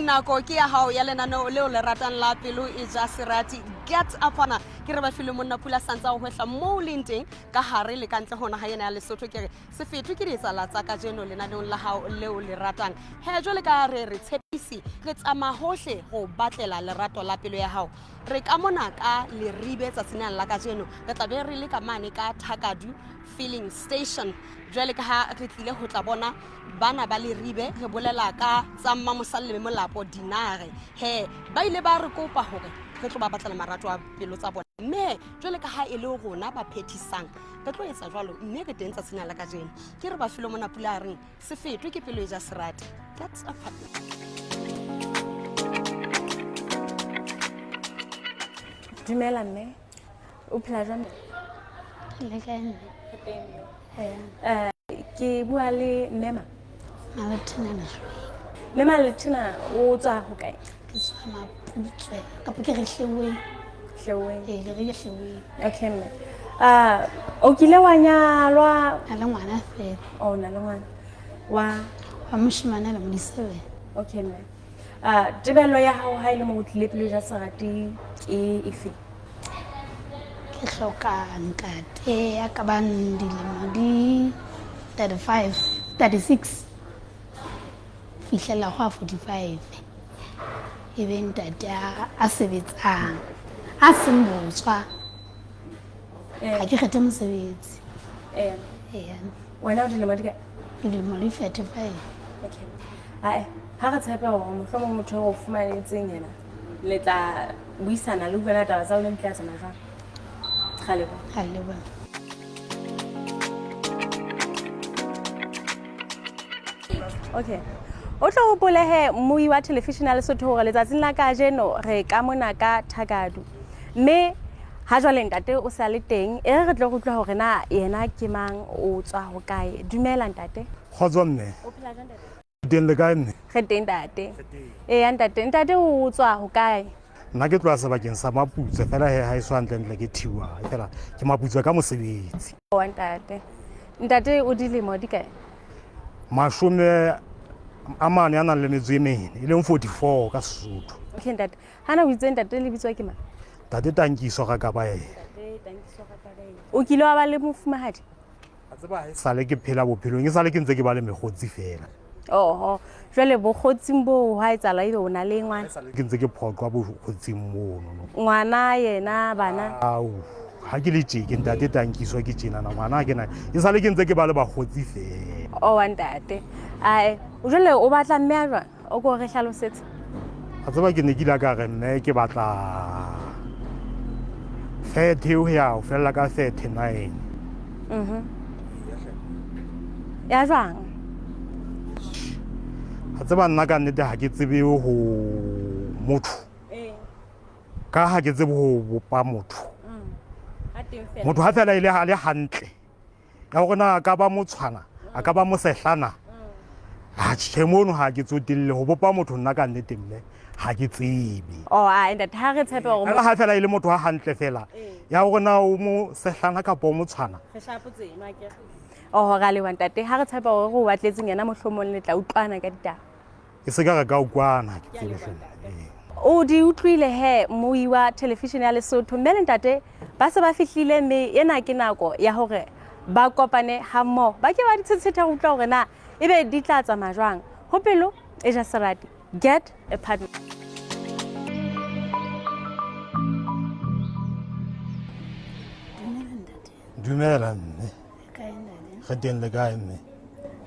Nako ke ya hao ya lenaneo leo le ratang la pelo e ja serati. Get up hona ke re ba file monna pula santsa ho hwehla moo leng teng ka hare le ka ntle hona ha yena ya Lesotho. Ke re se fetwe ke ditsala tsa kajeno lenaneong la hao leo le ratang. He jwale ka re re tshepisi re tsamaya hohle ho batlela lerato la pelo ya hao. Re ka mona ka Leribe tsatsing la kajeno, re tla be re le ka mane ka Thakadu filling station. Jwale ka ha re tlile ho tla bona bana ba Leribe, re bolela ka tsa Mmamosalle le Molapo Dinare. He ba ile ba re kopa hore re tlo ba batlela marato a pelo tsa bona, mme jwale ka ha e le rona ba phethisang re tlo etsa jwalo, mme re teng tsatsing la kajeno. Ke re ba file mona pula a reng se fetwe ke pelo e ja serati. That's a partner. Dumela mme, o phela jwang? Le kae mme? Eh, ke bua le Mema. Malethina Lehlweng. Mema Lethina, o tswa ho kae? Ke tswa Maputswe, kapa ke re Hleweng. Hleweng. Ee, le re Hleweng. Okay mme. Ah, o kile wa nyalwa? Na le ngwana fela. Oh, na le ngwana. Wa wa moshimane le modisebe. Okay mme. Ah, tebello ya hao ha ile mo tlile pele ja serati ke efe? Ke hloka ntate ya ka bang dilemo di 35, 36 fihlela ho a 45, e be ntate a sebetsang, a seng botswa. Ha ke kgethe mosebetsi. Ee. Wena o dilemo di kae? Dilemo di 35. Okay. Ae, ha re tshepe hore mohlomong motho o fumanetseng yena le tla buisana le utlwana taba tsa lona di tla tsamaya jwang. Ga leboha. Ga leboha. Okay. O tlo hopole he mmui wa television ya Lesotho hore letsatsing la kajeno re ka mona ka Thakadu. Mme ha jwale ntate o sa le teng, e re re tlo utlwa hore na yena ke mang, o tswa ho kae. Dumela ntate. Kgotso mme. O phela jwang ntate? Teng le kae mme? Re teng ntate. Eya ntate, ntate o tswa ho kae? Nna ke tloha sebakeng sa Maputswe fela he ha e so hantlentle ke thiwa fela ke Maputswe ka mosebetsi. Wa ntate. Ntate o dilemo di kae? 44 a nang le metso e mene, e leng 44 ka Sesotho. Okay ntate. Hana o itse ntate le bitswa ke mang? Ntate Tankiso Rakabaela. Ntate Tankiso Rakabaela. O kile wa ba le mofumahadi? A tseba ha e sale ke phela bophelong, e sale ke ntse ke ba le mekgotsi fela. Oho, jwale bokgotsing boo ha etsahala ebe o na le ngwana? Ke ntse ke phoqwa bokgotsing mono. Ngwana yena bana? Au, ha ke le tje ke ntate Tankiso ke tjenana ngwana ha ke na. E sale ke ntse ke ba le bakgotsi fela. Owa ntate. Ae, jwale o batla mme a jwang? O ko re hlalosetse. A tseba ke ne ke ile ka re mme ke batla 30 ho ya ho fella ka 39. Mhm. Ya jwang? A tseba nna ka nnete ha ke tsebe ho motho. Ka ha ke tsebe ho bopa motho. Motho ha fela ile ha le hantle. Ka hore na a ka ba motshwana, a ka ba mosehlana. Ha tjhe mono ha ke tsotelle ho bopa motho nna ka nnete mme ha ke tsebe. Oh, a ntate ha re tshepe hore ha fela e le motho ha hantle fela ya hore na o mo sehlana kapa o motshwana. Re shapo tseno akere. Oh, ra leboha ntate, ha re tshepe hore re o batletseng yena mohlomong le tla utlwana ka ditaba. E se ka re ka ukwana ke tsebe hle. O di utlwile he mmui wa television ya Lesotho, mme le ntate ba se ba fihlile, mme ena ke nako ya hore ba kopane hammoho, ba ke ba di tshetshete go utlwa hore na ebe di tla tsamaya jwang. Ho pelo e ja serati, get a partner. Dumela mme. Re teng le kae mme?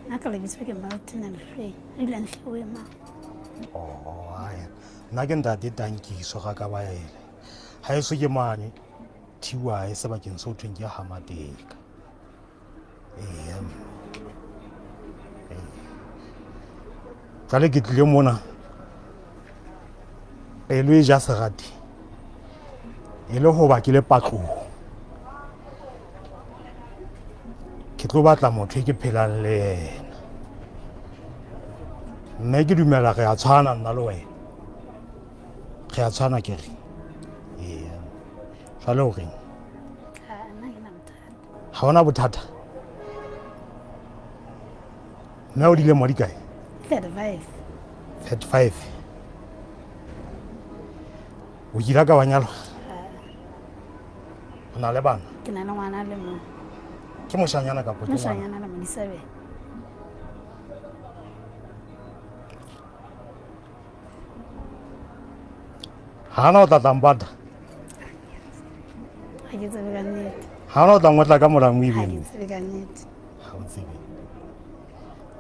Nna ka lebitso ke Martina Lehlweng, re dulang Hleweng ma. Oh, ae. Nna ke ntate Tankiso ga ka baele. Ha eso ke mane TY sebakeng se ho thweng ke Hamateka. Ee. Jwale ke tlile mona pelo e ja serati e le hoba ke le patlong, ke tlo batla motho e ke phelang le yena, mme ke dumela re a tshwana nna le wena, re a tshwana ke re ee. Jwale o reng? Ha hona bothata. Mme o dilemo di kae? 35. 35. O kile ka wa nyalwa? O na le bana? Ke na le ngwana le mong. Ke moshanyana kapo ke ngwana? Moshanyana le modisabeng. Ha na o tla tla mpata? Ha ke tsebe ka nnete. Ha na o tla ngotla ka molamu Ha ebeng? ke tsebe ka nnete. Ha o tsebe.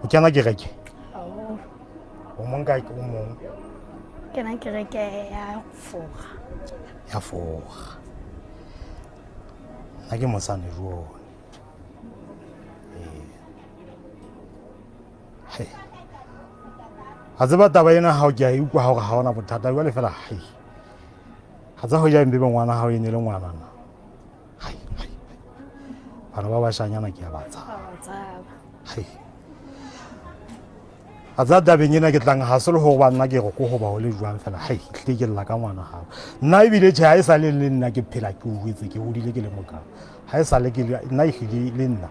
O kena kereke? Haholo. O mong kae o mong? Kena kereke ya Fora. Ya Fora. Nna ke mosane jone. Ee. Hai. A tseba taba ena hao ke a e utlwa hore ha ona bothata jwale fela hai. Ha tsa ho ja mbe ngwana hao e ne le ngwanana. Hai, hai. Bana ba bashanyana ke a ba tshaba. Ba tshaba. Hai. A tsa tabeng ena ke tlang ha se le gore ba nna ke re ko go ba o le jwang fela hai tlile ke lla ka ngwana gago. Nna ebile tjhe ha e sale le nna ke phela ke uetse ke hodile ke le mokana. Ha e sale ke nna ehlile le nna.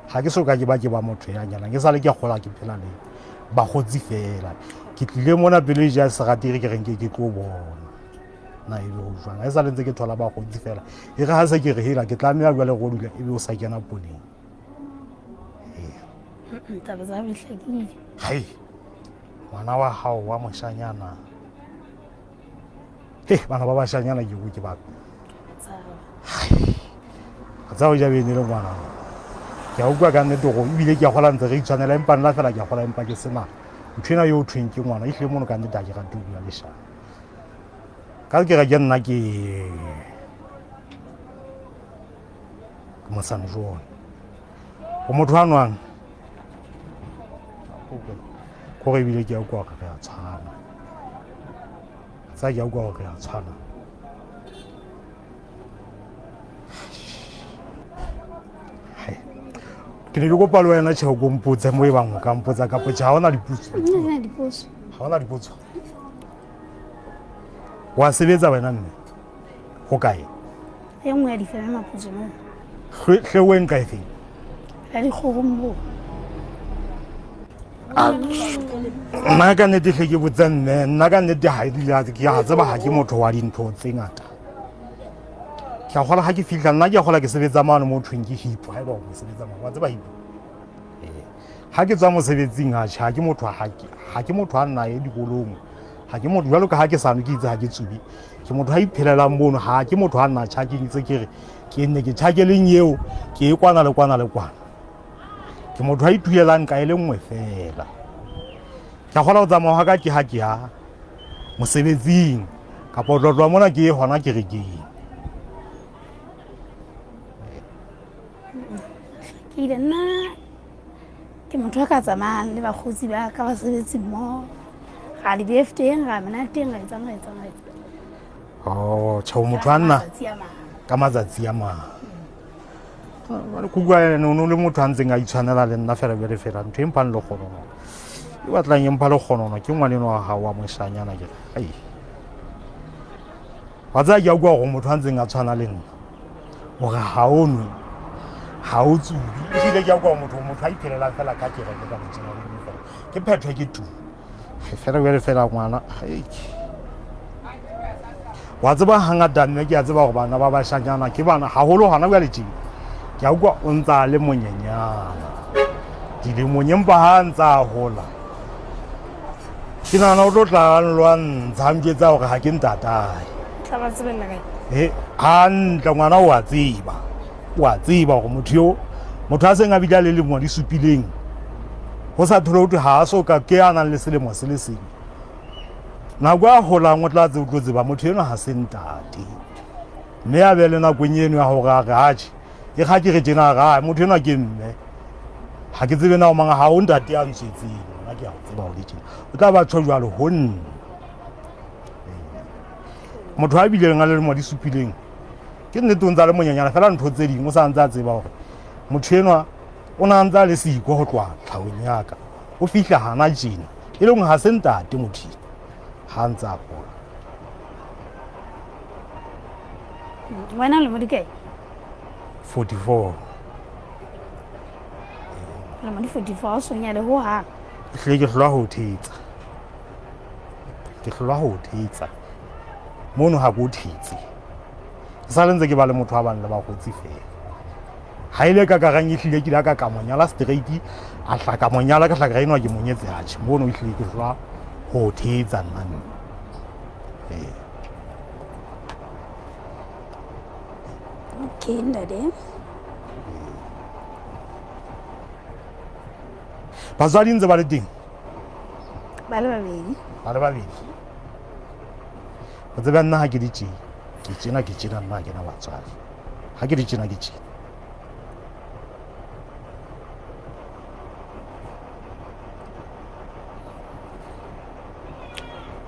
Ha ke so ka ke ba ke ba motho ya nyalang. Ke sale ke gola ke phela le bakgotsi fela. Ke tlile mona pele e ja seratiri ke reng ke ke tlo bona. Na e be ho jwang. Ha e sale ntse ke thola bakgotsi fela. E re ha se ke re hela ke tlameha jwale go dula ebe o sa kena poneng. Taba tsa hao di hlakile. Hai. Ngwana wa hao wa moshanyana. He, bana ba bashanyana ke ke ba. Tshaba. Hai. A tsa ho ja bene le ngwana. Ke a utlwa ka nnete gore ebile ke a gola ntse re itshwanela empa nna fela ke a gola empa ke sena. Ntho ena eo thweng ke ngwana ehlile mono ka nnete ha ke rate ho bua leshano. Ka ke re ke nna ke mosane jone. O motho a nwang? Kore ebile ke a utlwa hore re a tshwana. Tsa ke a utlwa hore re a tshwana. Hai. Ke ne ke kopa le wena tjhe o ko mpotse mo e bang o ka mpotsa kapo tjhe ha hona dipotso. Nna dipotso. Ha hona dipotso. Wa sebetsa wena mme? Ho kae? E nngwe ya difeme maputso moo. Hleweng kae feng? La dikgoho moo. Nna ka nnete hle ke botse mme, nna ka nnete ha ke a tseba ha ke motho wa dintho tse ngata. Ke a kgola ha ke fihla nna ke a kgola ke sebetsa mane mo thweng ke hipo haeba o sebetsa mane wa tseba hipo. Ha ke tswa mosebetsing ha tjhe ha ke motho ha ke motho a nna ye dikolong. Ha ke motho jwalo ka ha ke sa nwe ke itse ha ke tsubi. Ke motho a iphelelang mono ha ke motho a nna tjha ke ntse ke re ke nne ke tjhakeleng eo ke e kwana le kwana le kwana. Ke motho a itulelang ka e le nngwe fela. Ke a kgola ho tsamaya ha ka ke ha ke ya mosebetsing kapa ho tloha mona ke ye hona kerekeng. Ke ile nna ke motho a ka tsamayang le bakgotsi ba ka basebetsi mmoho. Ra di befteng, ra monateng, ra etsang, ra etsang, ra etsang. Oh, tjhe, motho a nna ka matsatsi a mang. Jwale ke utlwa ene o no le motho a ntseng a itshwanela le nna fela jwale fela ntho e mphang lekgonono. E batlang e mpha lekgonono ke ngwaneno wa hao wa moshanyana ke re. Ai. Wa tseba ke a utlwa hore motho a ntseng a tshwana le nna. Hore ha o nwe, ha o tsubi. Ehlile ke a utlwa hore motho a iphelelang fela ka kereke ka lentswe la Modimo fela. Ke phetho ke tu. Fela jwale fela ngwana. Ai. Wa tseba hangata mme ke a tseba hore bana ba bashanyana ke bana haholo hona jwale tje. Ke a utlwa o ntsa le monyenyana. Dilemong empa ha ntsa hola. Ke nahana o tlo tla lwantsha a njwetsa hore ha ke ntatae. Tla ba tsebella kae? Hantle ngwana o a tseba. O a tseba hore motho eo motho a seng a bile a le lemo di supileng. Ho sa thole ho thwe ha a so ka ke a nang le selemo se le seng. Nako a holang o tla o tlo tseba motho enwa ha se ntate. Mme a be le nakong eno ya hore a re atjhe. E kga ke re tjena ra motho enwa ke mme. Ha ke tsebe na o mang ha o ntate a ntswetseng. Nna ke a tseba hore tjena. O tla ba tjho jwalo ho nna. Motho a bileng a le lemo di supileng. Ke nnete o ntsa le monyenyana fela ntho tse ding o sa ntse a tseba hore motho enwa o na ntsa le siko ho tloha tlhahong ya ka. O fihla hana tjena. E leng ha se ntate motho ha ntse a hola. Wena lemo di kae? 44. Lemo di 44 o so nyale ho hang. Ehlile ke hlolwa ho thetsa. Ke hlolwa ho thetsa. Mono ha ke o thetse. Ke sa le ntse ke ba le motho a bang le bakgotsi fela. Ha ile ka karang e hlile ke ile ka ka monyala straight a hla ka monyala ka hla ka enwa ke monyetse atjhe. Mono e hlile ke hlwa ho thetsa nna nna. Ee. Okay, ntate. Batswadi ntse ba le teng? Ba le babedi. Ba le babedi. O tsebe nna ha ke di tjena. Ke tjena ke tjena nna ha ke na batswadi. Ha ke di tjena ke tjena.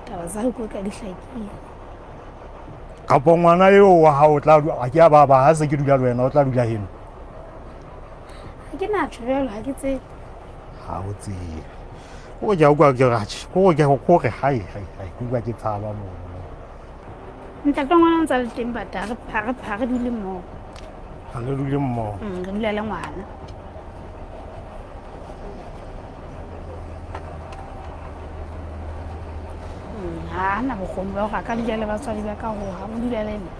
Taba tsa ho ka di hlakile. Kapo ngwana eo wa hao o tla a ke a ba ba ha se ke dula le wena o tla dula heno. Ha ke na tjho jwalo, ha ke tsebe. Ha o tsebe. Ko ke a utlwa ke re atjhe, ko ke ko re hai hai hai ke utlwa ke tshaba mono. Ntate wa ngwana o ntse a le teng but ha re ha re ha re dule mmoho. Ha le dule mmoho. Re dula le ngwana. Ha a na bokgoni ba hore a ka dula le batswadi ba ka hohang, o dula le nna.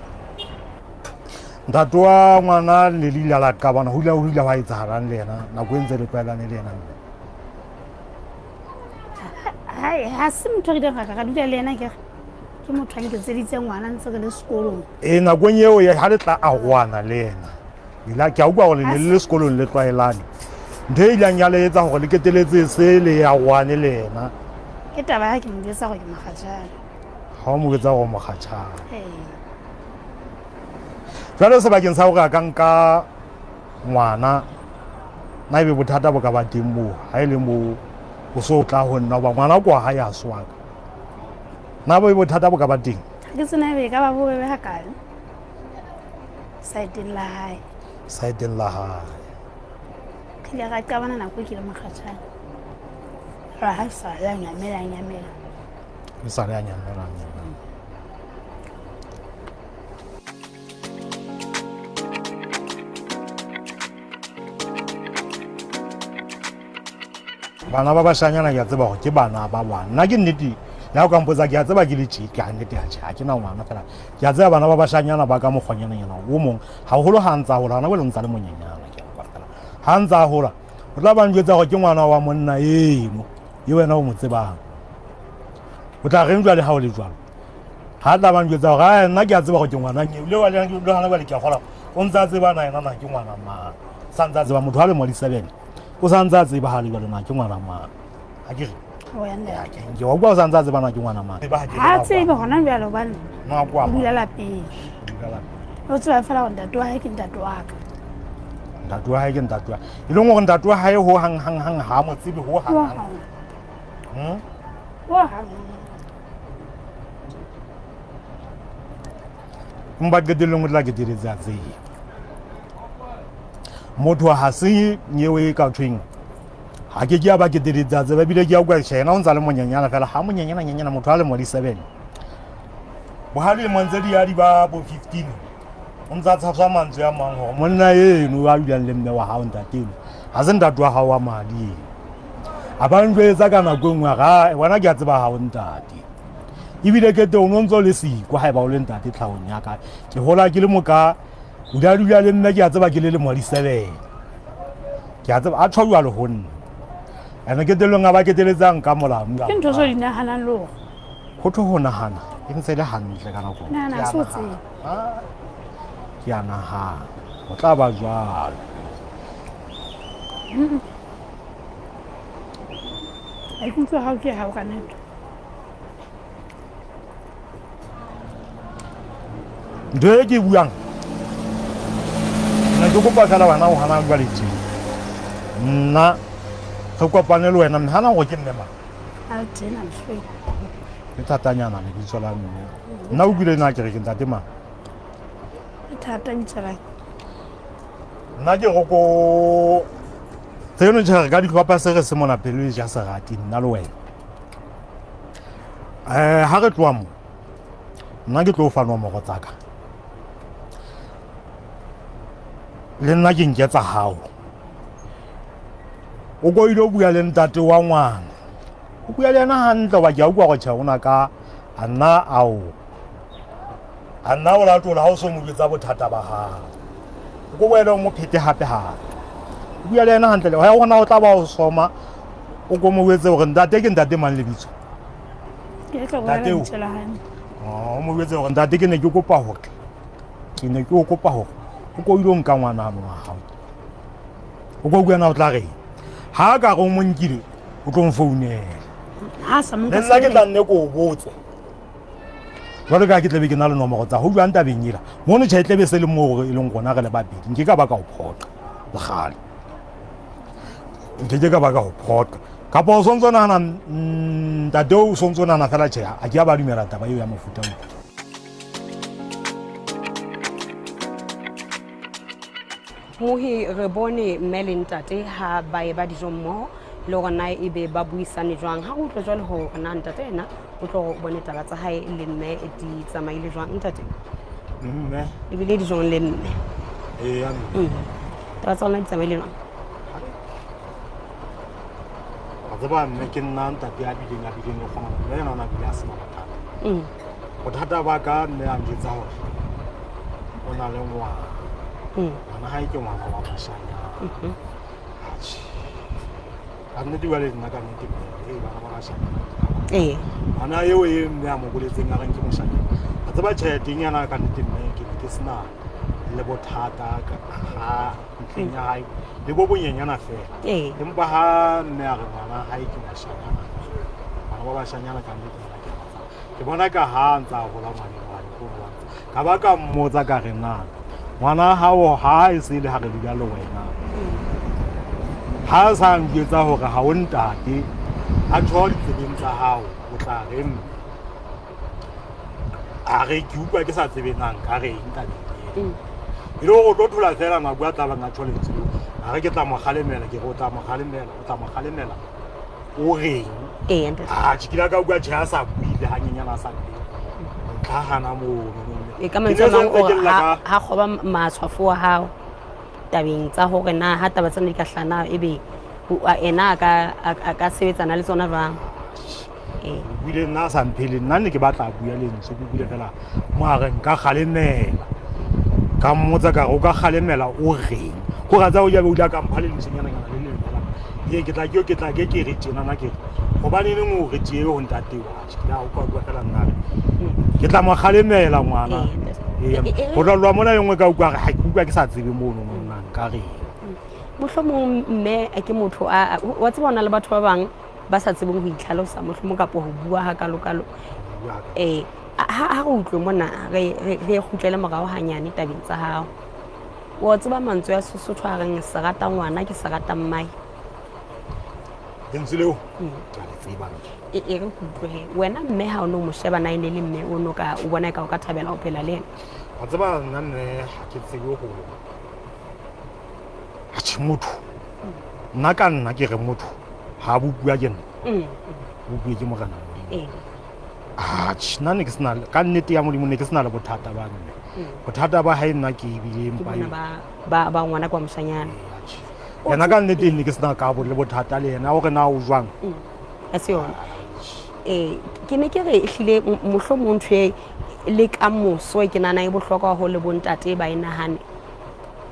Ntate wa ngwana le le ile la qabana, ho ile ho ile hwa etsahalang le yena nako e ntse le tlwaelane le yena mme? Hai, ha se motho re ileng ra ka ra dula le yena ke re ke motho a nketseditse ngwana ntse re le sekolong. Ee, nakong eo ha le tla arohana le yena, ila ke a utlwa hore le ne le le sekolong le tlwaelane. Ntho e ileng ya le etsa hore le keteletse se le arohane le yena. Ke taba ya ke mo jwetsa hore ke mokgatjhane. Ha o mo jwetsa hore o mokgatjhane. Ee. Jwale sebakeng sa hore a ka nka ngwana, na ebe bothata bo ka ba teng moo ha e le moo o so tla ho nna hoba ngwana ko hae a se wa ka. Na bo bothata bo ka ba teng? Ha ke tsena ebe e ka ba bobebe hakae saeteng la hae. Saeteng la hae. Re ile ra qabana nako e ke le mokgatjhane. Ra ha sa ya nyamela nyamela. E sa le ya nyamela nyamela. Bana ba bashanyana ke a tseba hore ke bana ba bang. Nna ke nnete le ha o ka mpotsa ke a tseba ke le tje ke a nnete atjhe ha ke na ngwana fela. Ke a tseba bana ba bashanyana ba ka mokgwanyananyana o mong haholo ha ntsa hola hona jwale o ntsa le monyenyana ke a utlwa fela. Ha ntsa hola o tla ba njwetsa hore ke ngwana wa monna eno e wena o mo tsebang. O tla reng jwale ha o le jwalo? Ha tla ba njwetsa hore ae nna ke a tseba hore ke ngwana eo le wena le hona jwale ke a kgola o ntse a tseba na yena na ke ngwana mang. Sa ntse a tseba motho ha le mo di 7 o sa ntse a tseba ha le jwale na ke ngwana mang. Ha ke re O ya ntate. Ke wa utlwa o sa ntse a tseba na ke ngwana mang. Ha tsebe hona jwale hobane o dula lapeng. O tseba fela hore ntate wa hae ke ntate wa ka. Ntate wa hae ke ntate wa. E leng hore ntate wa hae ho hang hang hang ha mo tsebe ho hang hang. Ho hang. Empa qetellong o tla keteletse a tsebe. Motho ha se nyewe e ka thweng ha ke ke a ba keteletse a tseba ebile ke a utlwa tjhe yena o ntsa le monyenyana fela ha monyenyana nyenyana motho a le mo di 7. Bohale mo ntse di ya di ba bo 15. O ntsa tshaswa mantswe a mang hore monna eno a dulang le mme wa hao ntate eno ha se ntate wa hao wa madi eno. A ba njwetsa ka nako e nngwe ra wena ke a tseba ha o ntate. Ebile ke teng o ntso le siko haeba o le ntate tlhahong ya ka. Ke hola ke le moka o dula dula le mme ke a tseba ke le lemo di 7. Ke a tseba a tjho jwalo ho nna. Ene ke telong a ba keteletsang ka molamu. Ke ntho tse di nahanang le hore. Ho thwe ho nahana e ntse le hantle ka nako. Nahana se o tsebe. Ke a nahana. Ho tla ba jwalo. Maikutlo a hao ke hao ka nnete. Ntho e ke buang nna ke kopa fela wena o hana jwale tje. Nna re kopane le wena mme hana hore ke mme mang. Ke thatanyana lebitso la mme. Nna o kile na ke re ke ntate mang. Ke thata lebitso la. Nna ke re ko tseno tjhe re ka dihlopha se re se mona pelo e ja serati nna le wena. Ha re tloha mo nna ke tlo fa nomoro tsa ka. Le nna ke nke tsa hao. O ko ile o bua le ntate wa ngwana. O bua le yena hantle hoba ke a utlwa hore tjhe o na ka a nna ao A nna o latola ha o so mo jwetsa bothata ba hao. O ko boele o mo phete hape hape. O bua le yena hantle le ha gona o tla ba o soma o ko mo jwetse hore ntate ke ntate mang lebitso. Ke tlo bolela lentswe la hae. Oh, o mo jwetse hore ntate ke ne ke kopa hore ke ne ke o kopa hore o ko ile o nka ngwana wa hao. O ko bua na o tla reng? Ha ka re o mo nkile o tlo mfounela. Ha sa mo Le nna ke tla nne ko o botse. Jwale ka ke tlebe ke na le nomoro tsa ho jwang tabeng ela mono tjhe tlebe se le moo e leng rona re le babedi nke ka ba ka o phoqa lekgale nke ke ka ba ka o phoqa kapa o sontso nahana ntate o sontso nahana fela tjhe a ke a ba dumela taba eo ya mofuta o. Mohi re bone mme le ntate ha ba e ba dijo mmoho le hore na ebe ba buisane jwang. Ha re utlwe jwale hore na ntate ena o tlo bone taba tsa hae le mme di tsamaile jwang. Ntate, Mme. Ebile dijong le mme. Eya, mme. Taba tsa lona di tsamaile jwang? Wa tseba mme ke nna ntate a bileng a bileng le kgona mme yena o na bile a sena bothata. Bothata ba ka mme a njwetsa hore o na le ngwana. Ngwana hae ke ngwana wa moshanyana. Atjhe. Ka nnete jwale nna ka nnete mme, ee, bana ba bashanyana. Ngwana eo e mme a mo boletseng a reng ke moshanyana. A tseba tjhe teng yana ka nnete mme ke ne ke sena le bothata ka ha ntlheng ya hae le bo bonyenyana fela. Empa ha mme a re ngwana hae ke moshanyana, bana ba bashanyana ka nnete nna ke ba tsaba. Ke bona ka ha ntsa hola ngwane wa ko bontsha. Ka ba ka mmotsa ka re na ngwana hao ha e se le ha re dula le wena. Ha sa njwetsa hore ha o ntate a tjho ditsebeng tsa hao o tla re mme. A re ke utlwa ke sa tsebe na nka reng tabeng ena. E le hore o tlo thola fela nako a tla bang a tjho lentswe leo. A re ke tla mo kgalemela, ke re o tla mo kgalemela, o tla mo kgalemela. O reng? Ee, ntate. Atjhe, ke ile ka utlwa tjhe a sa buile hanyenyana a sa buile. Ntlha hana mono. E ka mantswe a mang o re ha kgoba matshwafo wa hao tabeng tsa hore na ha taba tsena di ka hlana ebe ena a ka sebetsana le tsona jwang. Ee. Buile nna a sa mphele, nna ne ke batla a bua lentswe, ke buile fela mo a re nka kgalemela. Ka mmotsa ka re o ka kgalemela o reng? Ko ra tsa o jabe o ile a ka mpha le lentswenyana-nyana le leng fela. Ee, ke tla ke ke tla ke ke re tjenana ke re. Hobaneng o re tjee ho ntate wa? Atjhe, ke a utlwa bua fela nna re. Ke tla mo kgalemela ngwana. Ee, Ee, ho tla lwa mona e nngwe ka utlwa re ha ke utlwa ke sa tsebe mono nna nka reng. Mohlomong mme ke motho a wa tseba hona le batho ba bang ba sa tsebeng ho itlhalosa mohlomong kapa ho bua hakalo-kalo. Ha re utlwe mona re kgutlele morao hanyane tabeng tsa hao. Wa tseba mantswe a Sesotho a reng se rata ngwana ke se rata mmae. Lentswe leo ke a le tseba. E re ke utlwe he. Wena mme ha o no mo sheba na e ne le mme o no ka o bona ka o ka thabela ho phela le yena. Wa tseba nna mme ha ke tsebe ho atjhe motho. Nna ka nna ke re motho ha bopuwa ke nna. Bopuwe ke Morena Modimo. Atjhe, nna ne ke sena ka nnete ya Modimo ne ke sena le bothata ba mme. Bothata ba hae nna ke ebile empa e ba ngwana kwa moshanyana. Yena ka nnete ne ke sena ka bo le bothata le yena hore na o jwang. Ha se yona. Ke ne ke re ehlile mohlomong ntho e le ka moso ke nahana e bohlokwa haholo le bontate ba e nahane.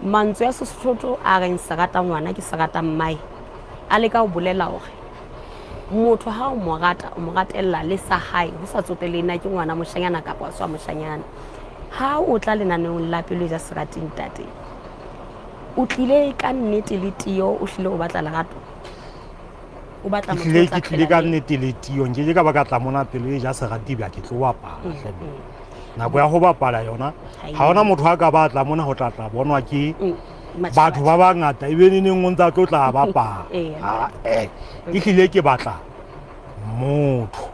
Mantswe a Sesotho a reng se rata ngwana ke se rata mmae. A leka ho bolela hore motho ha o mo rata o mo ratella le sa hae ho sa tsotelehe na ke ngwana moshanyana kapa wa moshanyana. Ha o tla lenaneong la Pelo e ja Serati ntate, o tlile ka nnete le tiyo, o hlile o batla lerato? O batla motho o tla Ke tlile phela ka le yena? nnete le tiyo, nke ke ka ba ka tla mona Pelo e ja Serati ba ke tlo bapala hle. Nako ya ho bapala yona ha hona motho a ka batla mona ho tla tla bonwa ke batho ba bangata ebe neneng o ntsa tlo tla bapala. Ha e hlile ke batla motho.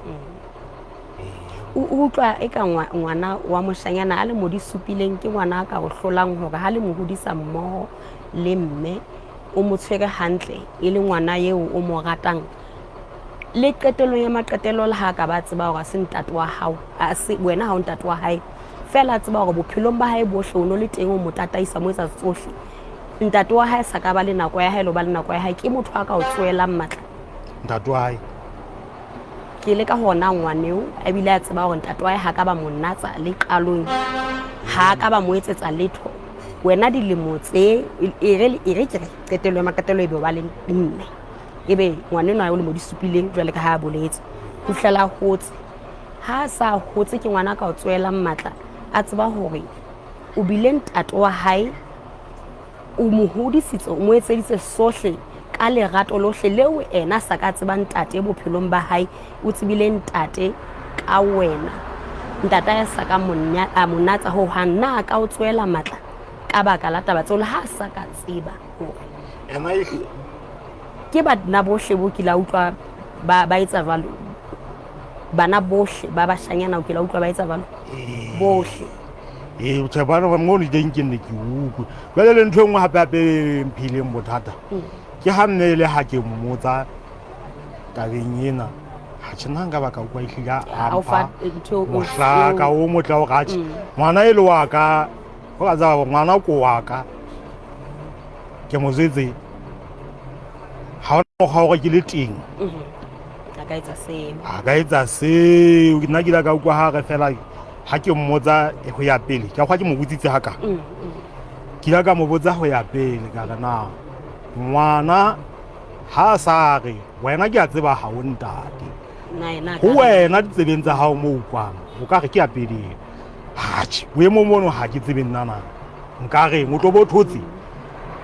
O utlwa e ka ngwana wa moshanyana a le mo di supileng ke ngwana a ka o hlolang hore ha le mo hodisa mmoho le mme o mo tshwere hantle e le ngwana eo o mo ratang. Le qetellong ya maqetello le ha ka ba tseba hore ha se ntate wa hao, ha se wena ha o ntate wa hae. Feela a tseba hore bophelong ba hae bohle o no le teng o mo tataisa mo etsa tsohle. Ntate wa hae sa ka ba le nako ya hae le ho ba le nako ya hae ke motho a ka o tsoelang matla. Ntate wa hae. Ke le ka hona ngwaneo a bile a tseba hore ntate wa hae ha ka ba mo natsa le qalong, ha ka ba mo etsetsa letho. Wena dilemo tse e re ke re qetello ya maqetello ebe o ba le mme, ebe ngwanenwa o lemo di supileng jwale ka ha a boletse, ho fihlela a hotse. Ha a sa hotse ke ngwana a ka o tsoelang matla, a tseba hore o bile ntate wa hae, o mo hodisitse, o mo etseditse sohle ka lerato lohle leo ena sa ka tseba ntate bophelong ba hae, o tsebile ntate ka wena. Ntate a sa ka a mo natsa ho hang, na ka o tsoela matla ka baka la taba tseo le ha a sa ka tseba hore ke bana bohle bo kile a utlwa ba etsa jwalo, bana bohle ba bashanyana o kile a utlwa ba etsa jwalo bohle. Ee, tjhe, bana ba mono teng ke nne ke utlwe. Jwale le ntho e nngwe hape hape e mphileng bothata ke ha mme le ha ke mmotsa tabeng ena, ha tjhe nna nka ba ka utlwa ehlile a mpha mohlaka o motle wa hore atjhe ngwana e le wa ka, ho ka tseba hore ngwana ko wa ka, ke mo jwetse ha hona mokgwa wa hore ke le teng a ka etsa seo, a ka etsa seo. Nna ke ile ka utlwa ha re fela ha ke mmotsa ho ya pele, ke a kgwa ke mo botsitse ha ka ke ile ka mo botsa ho ya pele, ka re na ngwana ha a sa re wena ke a tseba ha o ntate, ho wena ditsebeng tsa hao mo utlwang o ka re ke ya pele. Atjhe, boemong mono ha ke tsebe nna na nka reng, o tlo bo thotse.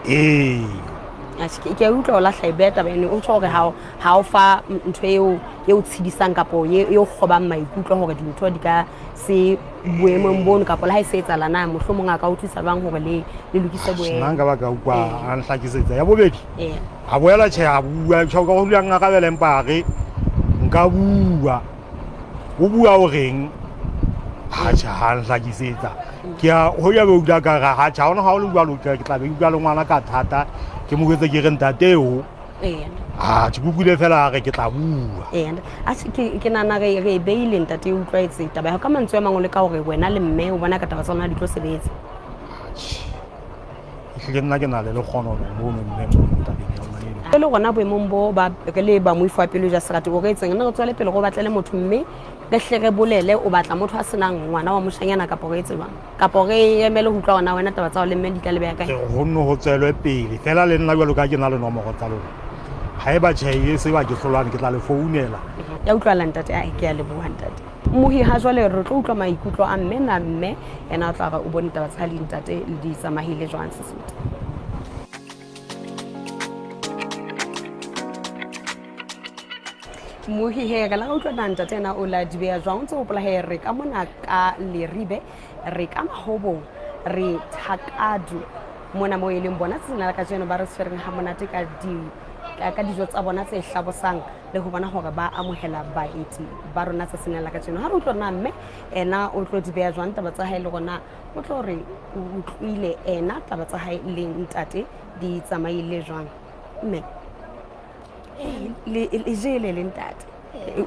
Ee, Ke a utlwa o lahla e beha taba eno, o tjho hore ha o fa ntho eo e o tshedisang kapo e o kgobang maikutlo hore dintho di ka se boemong bono, kapo le ha e se etsahala na mohlomong a ka utlwisa jwang hore le lokise boemo. Nna nka ba ka utlwa a nhlakisetsa. Ya bobedi, a boela tjhe a bua, tjhe o ka ho dula nkarabela empa a re nka bua. O bua o reng? Atjhe ha nhlakisetsa. Ke a ho ya be utlwa ka re atjhe ha ona ha o le jwalo ke tla be ke bua le ngwana ka thata, ke mo jwetse ke re ntate eo. Atjhe ke utlwile fela a re ke tla bua. Atjhe ke nahana re e beile ntate e utlwaetse taba ya hao ka mantswe a mang o leka hore wena le mme o bona ka taba tsa lona di tlo sebetsa. Atjhe. Ehlile nna ke na le lekgonono mono mme mono tabeng ya lona eno. Re le gona boemong bo ba re le ba moifo wa pelo ja serati, o re etseng? Ne re tswele pele go batlele motho mme re hle re bolele o batla motho a senang ngwana wa moshanyana, kapo re etse jwang? Kapo re emele ho utlwa hore na wena taba tsa hao le mme di tla le beha kae? Ke re ho nne ho tswelwe pele fela le nna jwalo ka ke na le nomoro tsa lona. Haeba tjhe e se ba ke hlolwane, ke tla le founela. Ya utlwahala ntate, ae ke a leboha ntate. Mohi ha jwale re tlo utlwa maikutlo a mme na mme ena o tla re o bone taba tsa le ntate di tsamaile jwang Sesotho. Mohi he re la utlwa na ntate ena o la di beha jwang, o ntse o hopola he re ka mona ka Leribe, re ka Mahobong, re Thakadu mona mo e leng bona tsena la kajeno ba re tshwereng ha monate ka di ka dijo tsa bona tse hlabosang le ho bona hore ba amohela baeti ba rona tsatsing la kajeno. Ha re utlwa na mme ena o tlo di beha jwang taba tsa hae, le rona o tlo re o utlwile ena taba tsa hae le ntate di tsamaile jwang. Mme le jele le ntate,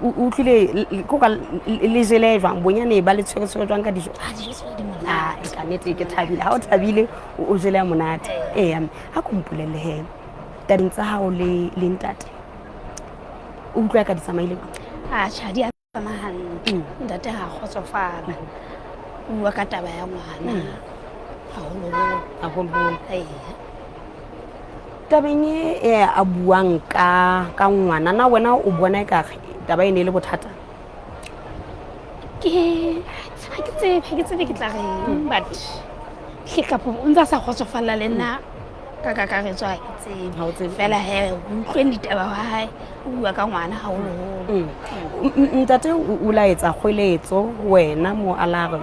o utlwile ko ka le jele jwang, bonyane ba le tshwere tshwere jwang ka dijo? Ka nnete ke thabile ha o thabile o jele ya monate. Eya, ha ko mpolelle he tabeng tsa hao le ntate, o utlwa ka di tsamaile jwang? Atjhe, ha di a tsamaya hantle. Ntate ha a kgotsofala, o bua ka taba ya ngwana haholoholo. Haholoholo. Ee. Tabeng e a buang ka ngwana, na wena o bona ekare taba e ne e le bothata? Ke ha ke tsebe, ha ke tsebe ke tla reng, but hle kapo o ntse a sa kgotsofalla le nna ka kakaretso ha ke tsebe. Ha o tsebe. Fela he o utlweng ditaba wa hae, o bua ka ngwana haholoholo. Ntate o la etsa kgoeletso wena mo a la re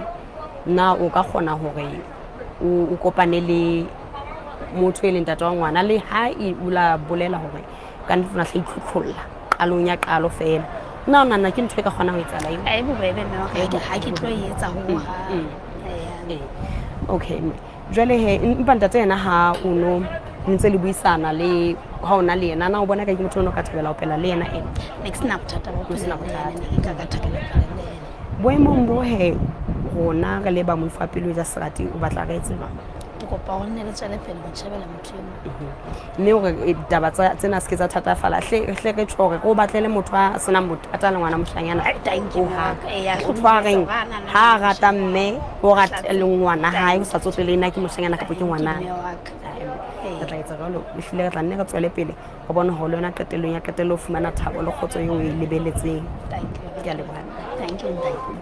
na o ka kgona hore o kopane le motho e leng ntate wa ngwana, le ha e o la bolela hore ka nnete o na tla itlhotlholla qalong ya qalo fela. Nna o nahana ke ntho e ka kgonang ho etsahala eo? Ha e bobebe mme wa ka, ha ke tlo e etsa hohang. Eya. Okay, mme. Jwale he, empa ntate yena ha o no ntse le buisana le ha o na le yena, na o bona ka ke motho o no ka thabela ho phela le yena ena? Ne ke sena bothata ba ho O sena phela le yena, bothata. ne ke ka thabela ho phela le yena. Boemong bo he rona re le ba moifo wa pelo ja serati, o batla re etse jwang? Ke kopa gore nne le tswele pele go tšhebela motho eno. Mme gore ditaba tsena se ke tsa thatafala, hle re tjho hore re o batlele motho a senang bothata le ngwana moshanyana. Ai, thank you, Hohang. Maka. Eya, Motho a reng hlomphe, bana, ha a rata mme o rata le ngwana hae, o sa tsotele na ke moshanyana kapa ke ngwana. Mme wa ka. Re tla etsa jwalo, ehlile re tla nne re tswele pele re bone hore le yona qetellong ya qetello o fumana thabo le kgotso eo o e lebeletseng. Thank you. Ke a leboha. Thank you, thank you.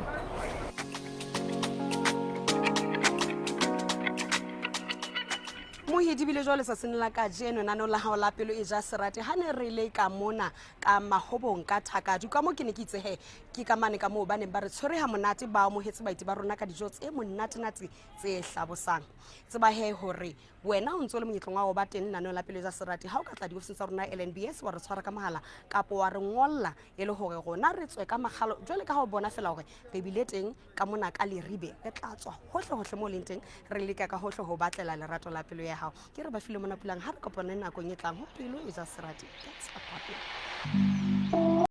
Mohidi bile jwale tsatsing la kajeno lenaneo la hao la Pelo e ja Serati, ha ne re le ka mona ka Mahobong ka Thakadu, ka moo ke ne ke itse he ke ka mane ka moo ba neng ba re tshwere ha monate, ba amohetse baeti ba rona ka dijo tse monatenate tse hlabosang. Tseba he hore wena o ntso le monyetleng wa ho ba teng lenaneo la Pelo e ja Serati, ha o ka tla diofising tsa rona LNBS wa re tshwara ka mohala kapo wa re ngolla e le hore rona re tswe ka makgalo. Jwale ka ha o bona fela hore re bile teng ka mona ka Leribe, re tla tswa hohle hohle moo leng teng, re leka ka hohle ho batlela lerato la pelo ya hao. Ke re ba file mona pulang, ha re kopane nakong e tlang ho Pelo e ja Serati. That's a problem.